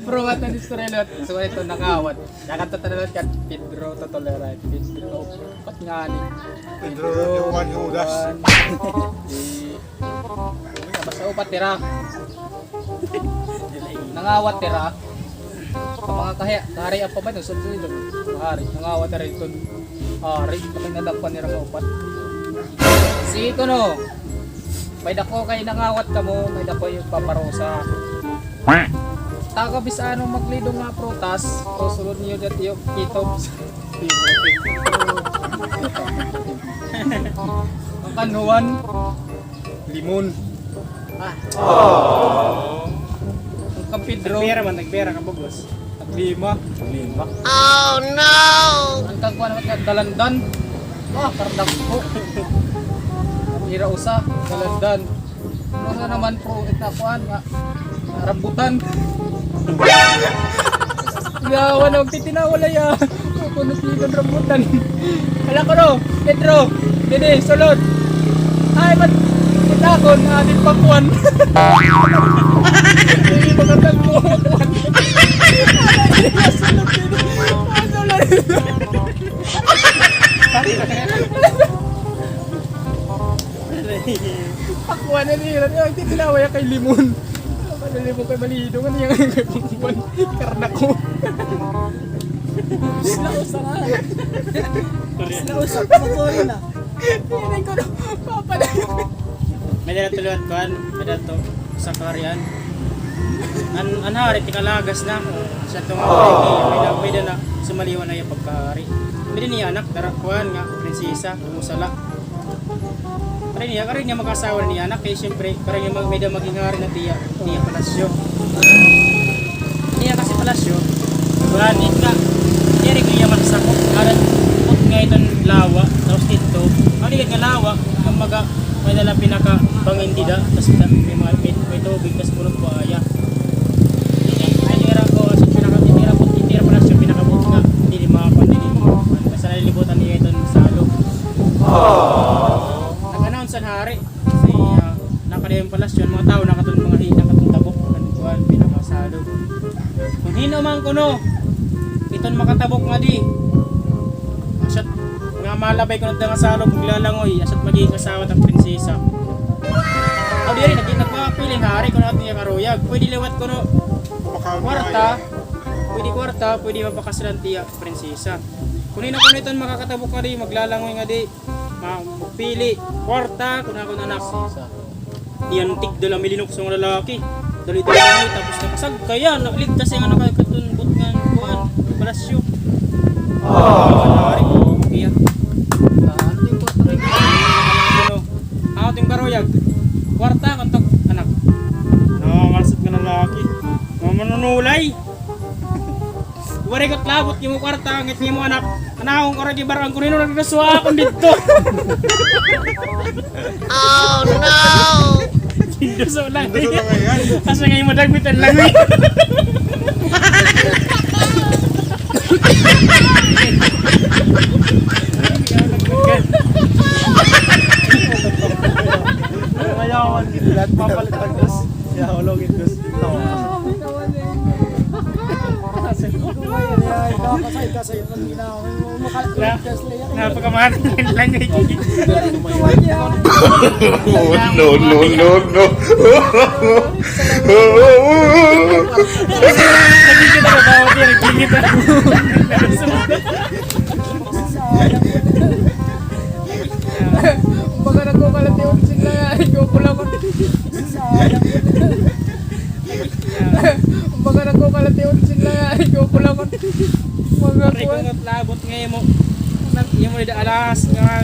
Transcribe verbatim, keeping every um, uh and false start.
Bro, what an istorya liwat. So, ito, nangawat. Nakanta ta liwat kan Pedro, totoo la, right? Pedro. Upat ngani. Pedro, Juan, Judas. Juan. Di, basta upat hira. Nangawat hira. An mga kahi-, kaharian pa ba ito? Sa ito, kahari. Nangawat hira ito. Hari, kapag nadakpan nira nga upat. Sige kuno, may-ada ko kay nangawat kamo, may-ada ko ipapaarusa. Taga Bisano maglidong nga prutas, susulod niyo dyan iyo kitob. An kan Juan, limon. Ah. An kan Pedro. Nagpira man, nagpira ka bugos. Naglima. Naglima. Oh, no! An kan kuan naman, dalandan. Ah, kardakko. Hira usa, dalandan. Ano na naman, pro, it na kuan nga, rambutan. Yawa na, magtitinawa la ya. Kuno si Don rambutan. Hala ko, no, Pedro, didi, sulod. Ay, mat-, itakon, ating pakuan. Hindi makatagpo, pakuan. Ay, sulod, didi. Ah, sulod. Pakuha na niya. Ay, titinawa ya kay limon. Ano, limon kay balidong. Ano yan? Kay pakuha. Karna ko. Isla usa na. Isla usa, pakuha na. Hindi ko na, papa na. May-ada tuloy at kuan, may-ada to sa kaharian. An, an hari, tikalagas na. Sa tunga, may-ada, may-ada na sumaliwan na iya pagkahari. May-ada niya anak, dara, kuan nga, prinsesa, usa la. Kari niya, kari niya mag-asawa niya anak, kay siyempre, kari niya mag-, may-ada maging hari na tiya, tiya palasyo. Tiya kasi palasyo, granit nga, diri ko iya magsakop, aran, put nga iton lawa, tapos dito, ang ligid nga lawa, ang maga, may dala pinakabangin dida, tas may mga, may, may tubig, tas puno buaya. Ay, tira ko, sa pinaka, tira ko, tira palasyo, pinakabot nga, dili makakuan, dili makakuan. Basta nalilibutan niya iton salog. Nag-announce an hari. Kasi, ah, nakadayon palasyo, mga tao, nakaton mga hi-, nakaton tabok, kan kuan, pinakasalog. Kon hin-o man kuno, iton makatabok ngadi. Asya nga malabay kuno nga salog, maglalangoy, asya magiging asawa ta prinsesa. O diri, nag-, nagpapili an hari kon ano it iya karuyag. Pwede liwat kuno kwarta, pwede kwarta, pwede mapakasal an tiya prinsesa. Kon hin-o kuno iton makakatabok ngadi, maglalangoy ngadi. Ma-, magpili. Kwarta, kon ako na anak. Iyan tigda la, milinukso nga lalaki. Dali-dali na, tapos nakasagkay, naligtas nga nakakatunbot nga kuan, palasyo. Kanari, iya. Ano, ako ting karuyag. Kwarta, kon to, anak. Nakakalasot nga lalaki. Mga manunulay. Waray ko labot imo kwarta, ngit imo anak. Anahon ko ra gibarang ko nino nagduso akon didto. Oh, no! Ginduso lang. Ginduso lang yan. Asa nga imo dagmitan lang, eh. Mayawan, lahat papalit ang dos. Kaya ulog yung dos. Tawa. Napakamahal lang, eh. Oh, no, no, no, no. Nagkikita ka ba? Nagkikita. Baga nagkukalat yung sila, ikaw pula ko. Baga nagkukalat yung sila, ikaw pula ko. Mga kuwan. Labot nga imo. Imo dida alas nga